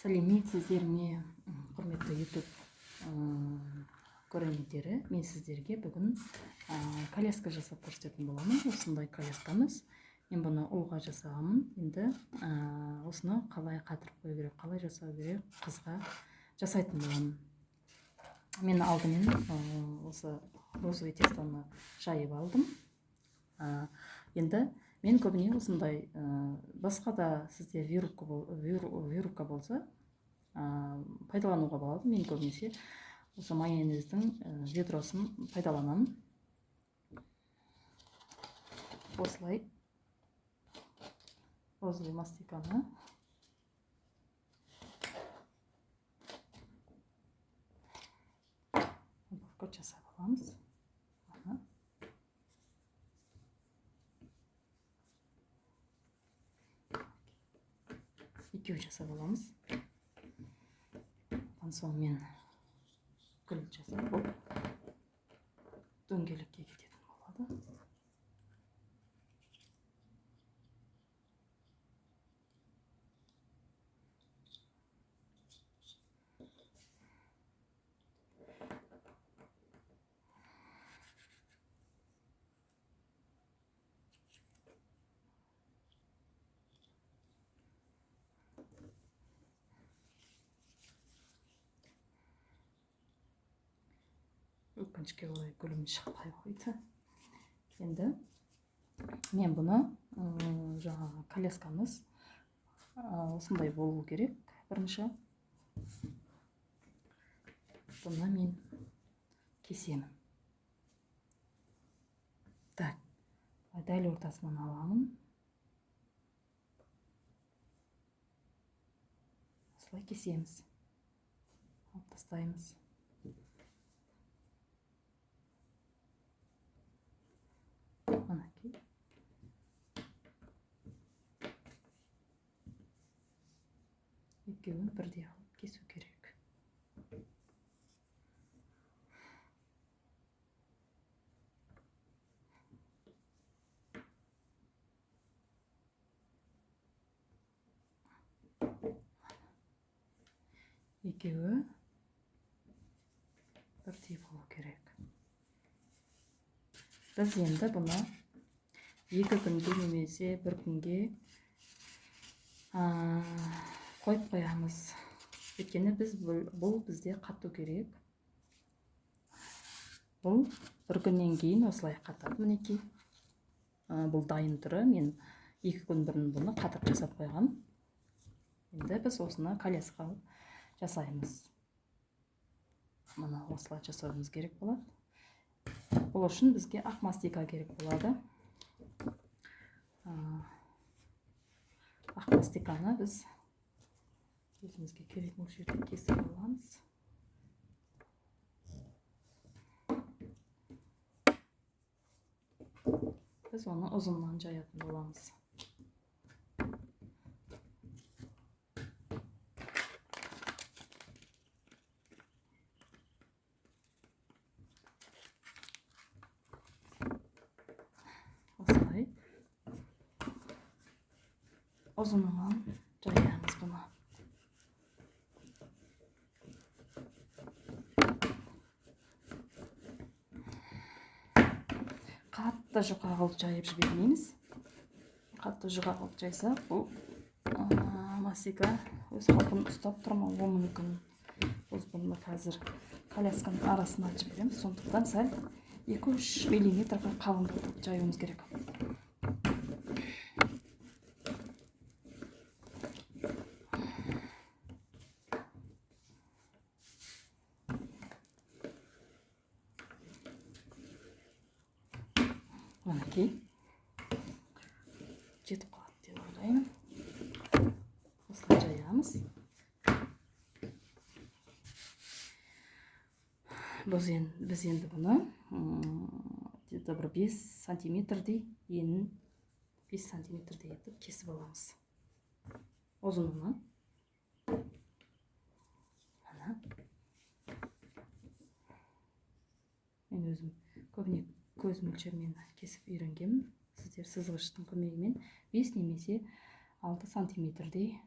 Сәлеметсіздер ме, құрметті YouTube көрермендері? Мен сіздерге бүгін коляска жасап көрсететін боламын. Осындай коляскамыз. Мен бұны ұлға жасағанмын. Енді осыны қалай қатырып қою керек, қалай жасау керек, қызға жасайтын боламын. Мен алдымен осы розовый тестоны жайып алдым. Енді мен көбіне осындай, басқа да сізде вирубка болса, пайдалануға болады. Мен көбінесе осы майонездің ведросын пайдаланамын. Осылай розовый мастиканы жасап аламыз. Екеу жасап аламыз. Одан соң мен гүл жасап, бұл дөңгелекке кететін болады. Өкінішке орай гүлім шықпай қойды. Енді мен бұны жаңағы коляскамыз осындай болу керек. Бірінші бұны мен кесемін. Так, дәл ортасынан аламын. Осылай кесеміз. Алып тастаймыз. Мінекей. Екеуін бірдей алып кесу керек. Екеуі бірдей болу керек. Біз енді бұны 2 күнге немесе 1 күнге қойып қоямыз. Өйткені біз бұл бізде қату керек. Бұл 1 күннен кейін осылай қатады мінекей. Бұл дайын түрі. Мен 2 күн бұрын бұны қатырып жасап қойғам. Енді біз осыны коляска қылып жасаймыз. Мына осылай жасауымыз керек болады. Бұл үшін бізге ақ мастика керек болады. Ақ мастиканы біз өзімізге керек мөлшерде кесіп аламыз. Біз оны ұзыннан жаятын боламыз. Осылай ұзынынан жаямыз бұны. Қатты жұқа қылып жайып жібермейміз. Қатты жұқа қылып жайсақ, бұл мастика өз қалпын ұстап тұрмауы мүмкін. Біз бұны қазір колясканың арасына жібереміз. Сондықтан сәл 2-3 миллиметрге қалыңдатып жаюымыз керек. Мінекей жетіп қалады деп ойлаймын. Осылай жаямыз. Біз енді бұны где-то бір 5 сантиметрдей енін 5 сантиметрдей етіп кесіп аламыз. Ұзынынан. Ана. Мен өзім көбіне көз мөлшерімен кесіп үйренгенмін. Сіздер сызғыштың көмегімен 5 немесе 6 сантиметрдей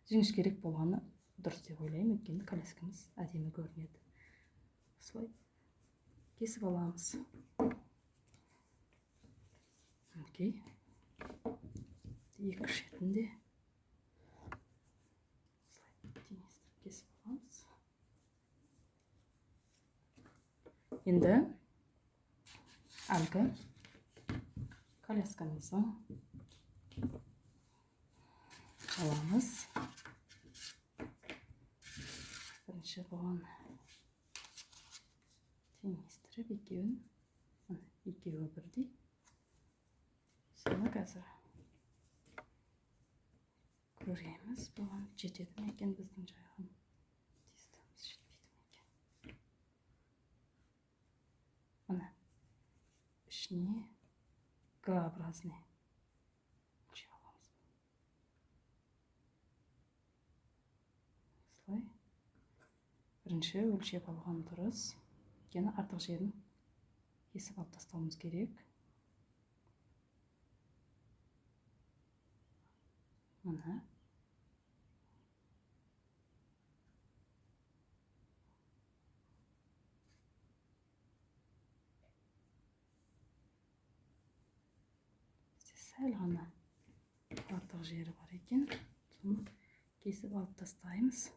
Жіңішкерек болғаны дұрыс деп ойлаймын, өйткені коляскамыз әдемі көрінеді. Осылай кесіп аламыз. Окей. Екі шетін де осылай теңестіріп кесіп аламыз. Енді әлгі коляскамызды аламыз. Бірінші бұған теңестіріп екеуін, екеуі бірдей. Соны қазір көреміз, бұған жетеді ме екен біздің жайған тестомыз, жетпейді ме екен. Міне, ішіне Г-образный өлшеп аламыз. Осылай бірінші өлшеп алған дұрыс, өйткені артық жерін кесіп алып тастауымыз керек. Міне, сәл ғана артық жері бар екен, соны кесіп алып тастаймыз.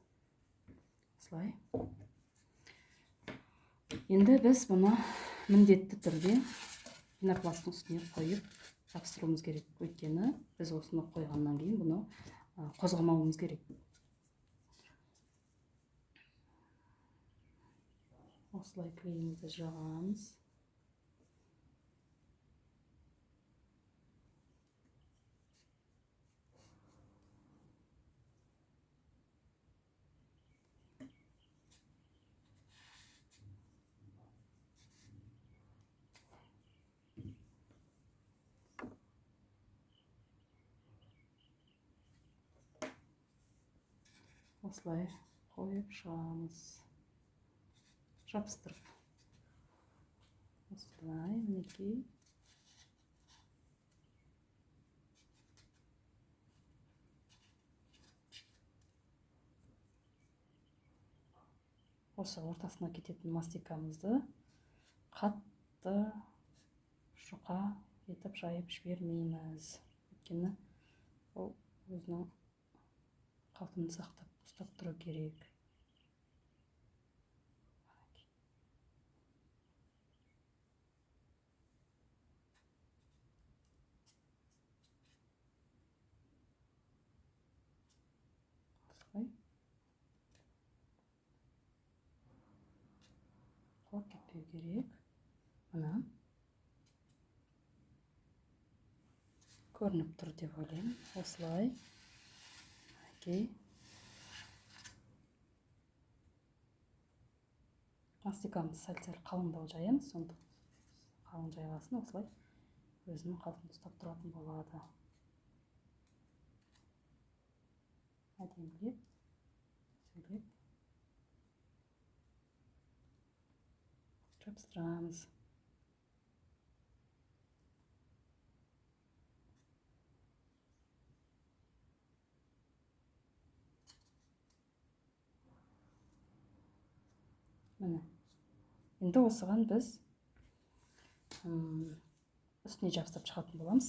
Осылай. Енді біз бұны міндетті түрде пенопласттың үстіне қойып жабыстыруымыз керек, өйткені біз осыны қойғаннан кейін бұны қозғамауымыз керек. Осылай клейімізді жағамыз. Осылай қойып шығамыз, жабыстырып. Осылай, мінекей. Осы ортасына кететін мастикамызды қатты жұқа етіп жайып жібермейміз, өйткені ол өзінің қалпын сақтап ұстап тұру керек. Осылай құлап кетпеу керек. Мына көрініп тұр деп ойлаймын. Осылай. Окей. Мастикамызды сәл-сәл қалыңдау жаямыз, сонда қалың жайғасын осылай өзінің қалпын ұстап тұратын болады. Әдемілеп, сөйлеп жабыстырамыз. Міне. Енді осыған біз үстіне жабыстырып шығатын боламыз.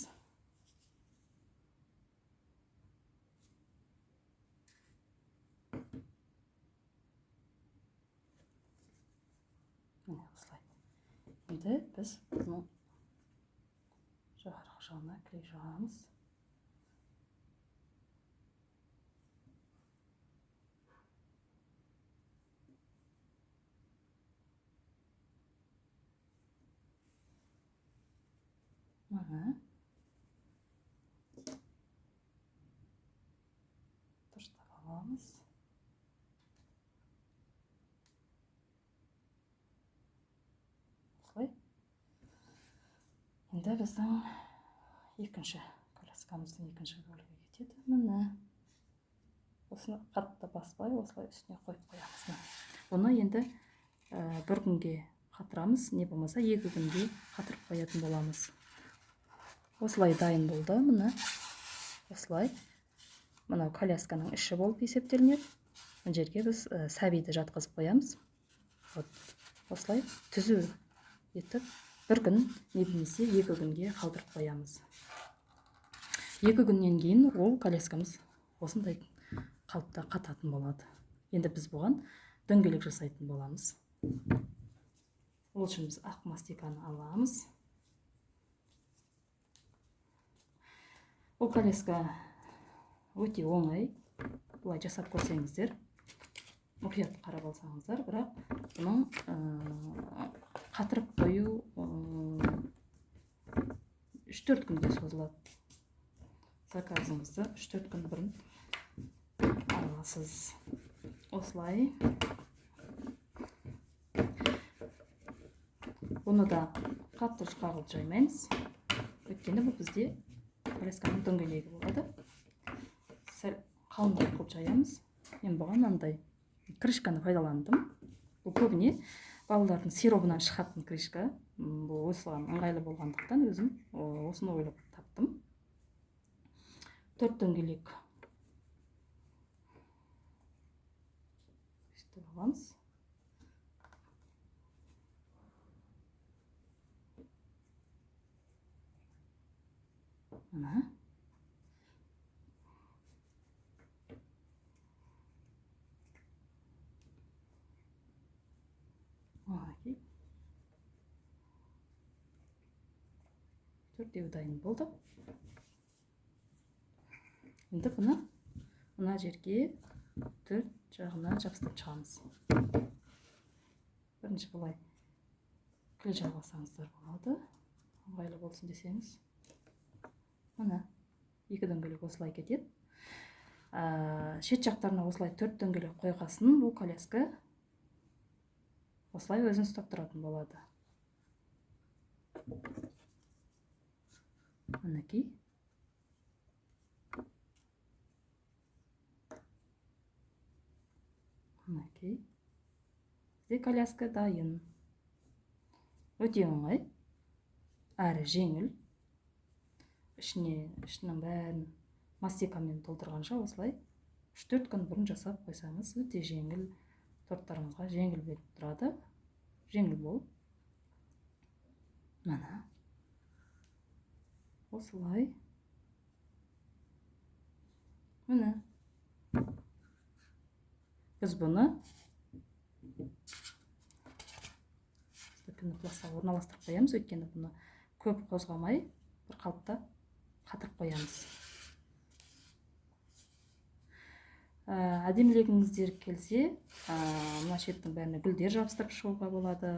Міне осылай. Енді біз бұның жоғарғы жағына клей жағамыз. Міне. Дұрыстап аламыз. Осылай. Енді біздің екінші коляскамыздың екінші бөлігі кетеді. Міне. Осыны қатты баспай, осылай үстіне қойып қоямыз. Бұны енді бір күнге қатырамыз, не болмаса 2 күнге қатырып қоятын боламыз. Осылай дайын болды. Міне. Осылай. Мынау колясканың іші болып есептелінеді. Мына жерге біз сәбиді жатқызып қоямыз. Вот осылай түзу етіп бір күн не болмаса 2 күнге қалдырып қоямыз. 2 күннен кейін ол коляскамыз осындай қалыпта қататын болады. Енді біз бұған дөңгелек жасайтын боламыз. Ол үшін біз ақ мастиканы аламыз. Ол коляска өте оңай. Былай жасап көрсеңіздер, мұқият қарап алсаңыздар, бірақ бұның қатырып қою 3-4 күнге созылады. Заказыңызды 3-4 күн бұрын аласыз. Осылай. Бұны да қатты жұқа қылып жаймаймыз. Өйткені бұл бізде колясканың дөңгелегі болады. Сәл қалыңдау қылып жаямыз. Мен бұған мынандай крышканы пайдаландым. Бұл көбіне балалардың сиробынан шығатын крышка. Бұл осыған ыңғайлы болғандықтан өзім осыны ойлап таптым. 4 дөңгелек істеп аламыз. Мына. Мінекей. Төртеуі дайын болды. Енді бұны мына жерге 4 жағына жабыстырып шығамыз. Бірінші былай кіл жалғасаңыздар болады. Ыңғайлы болсын десеңіз. Мына 2 дөңгелек осылай кетеді. Шет жақтарына осылай 4 дөңгелек қойғасын бұл коляска осылай өзін ұстап тұратын болады. Мінекей. Мінекей. Бізде коляска дайын. Өте оңай, әрі жеңіл. Ішінің бәрін мастикамен толтырғанша осылай 3-4 күн бұрын жасап қойсаңыз өте жеңіл, торттарыңызға жеңіл беріп тұрады. Жеңіл болып. Мына. Осылай. Міне. Біз бұны пенопластқа орналастырып қоямыз, өйткені бұны көп қозғамай бір қалыпта қатырып қоямыз. Әдемілегіңіздер келсе, мына шеттің бәріне гүлдер жабыстырып шығуға болады.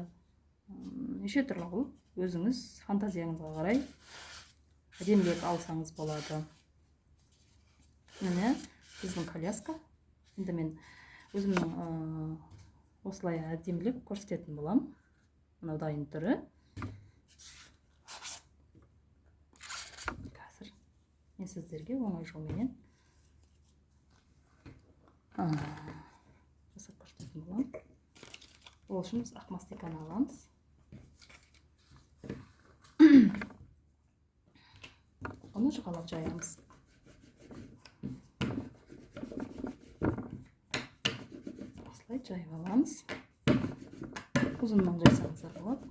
Неше түрлі қылып өзіңіз фантазияңызға қарай әдемілеп алсаңыз болады. Міне біздің коляска. Енді мен өзімнің осылай әдемілеп көрсететін боламын. Мынау дайын түрі. Қазір мен сіздерге оңай жолменен жасап көрсететін боламын. Ол үшін біз ақ мастиканы аламыз. Оны жұқалап жаямыз. Осылай жайып аламыз. Ұзыннан жайсаңыздар болады.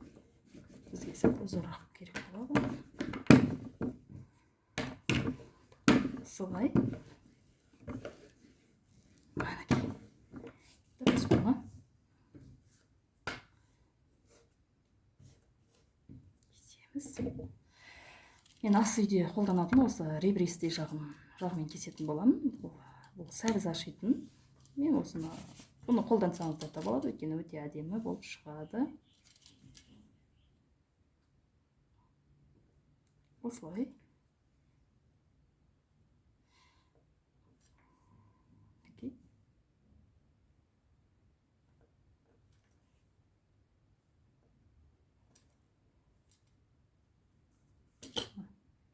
Бізге сәл ұзынырақ керек болады. Осылай. Мінекей. Біз бұны кесеміз. Мен ас үйде қолданатын осы ребристый жағымен кесетін боламын. Бұл сәбіз ашитын. Мен бұны қолдансаңыздар да болады, өйткені өте әдемі болып шығады. Осылай.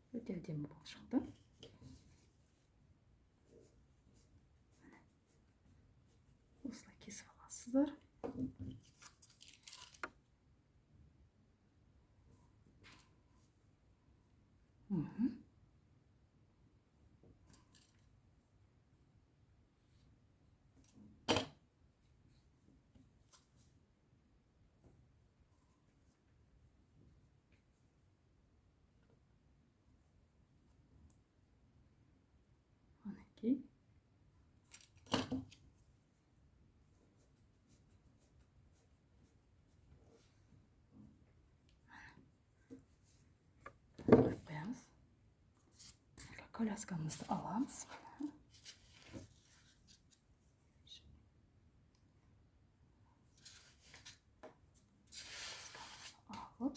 Өте әдемі болып шықты. Осылай кесіп аласыздар. Мінекей. Қойып қоямыз. Коляскамызды аламыз. Алып,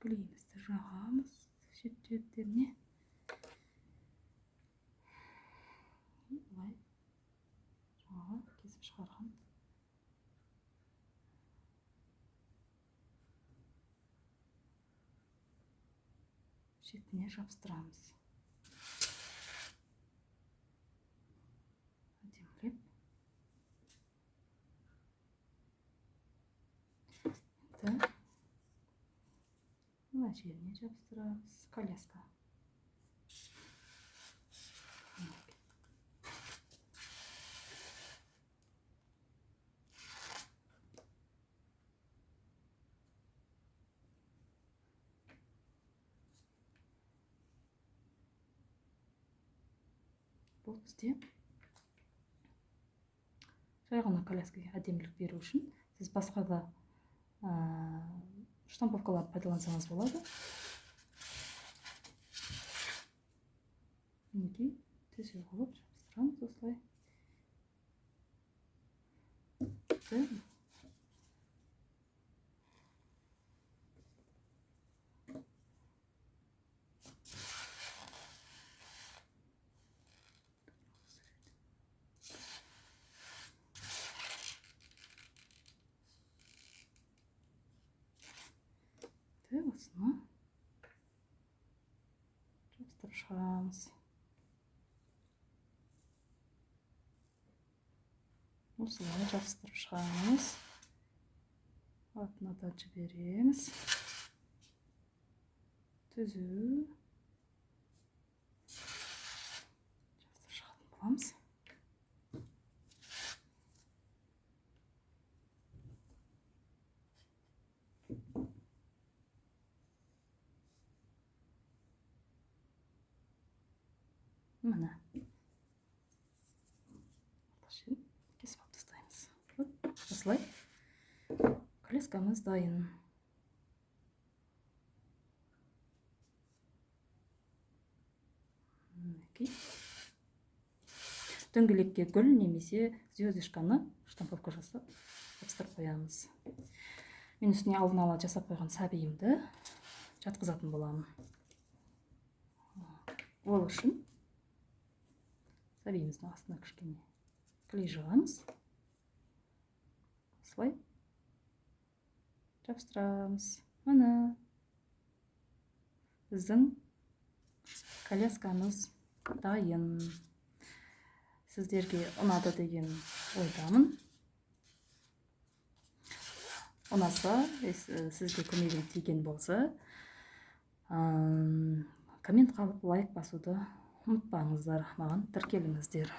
клейімізді жағамыз шет-шеттеріне. Былай жаңағы кесіп шығарған шетіне жабыстырамыз. Әдемілеп. Енді мына жеріне жабыстырамыз коляска. Бұл бізде жай ғана коляскаға әдемілік беру үшін сіз басқа да штамповкаларды пайдалансаңыз болады. Мінекей, түзу қылып жабыстырамыз осылай. Осыны жабыстырып шығамыз. Осылай жабыстырып шығамыз. Артына да жібереміз. Түзу жабыстырып шығатын боламыз. Міне, кесіп алып тастаймыз. Осылай коляскамыз дайын. Мінекей. Дөңгелекке гүл немесе звездочканы штамповка жасап жабыстырып қоямыз. Мен үстіне алдын ала жасап қойған сәбиімді жатқызатын боламын. Ол үшін сәбиіміздің астына кішкене клей жағамыз. Осылай жабыстырамыз. Міне, біздің коляскамыз дайын. Сіздерге ұнады деген ойдамын. Ұнаса, сізге көмегім тиген болса, коммент қалып лайк басуды ұмытпаңыздар, маған тіркеліңіздер.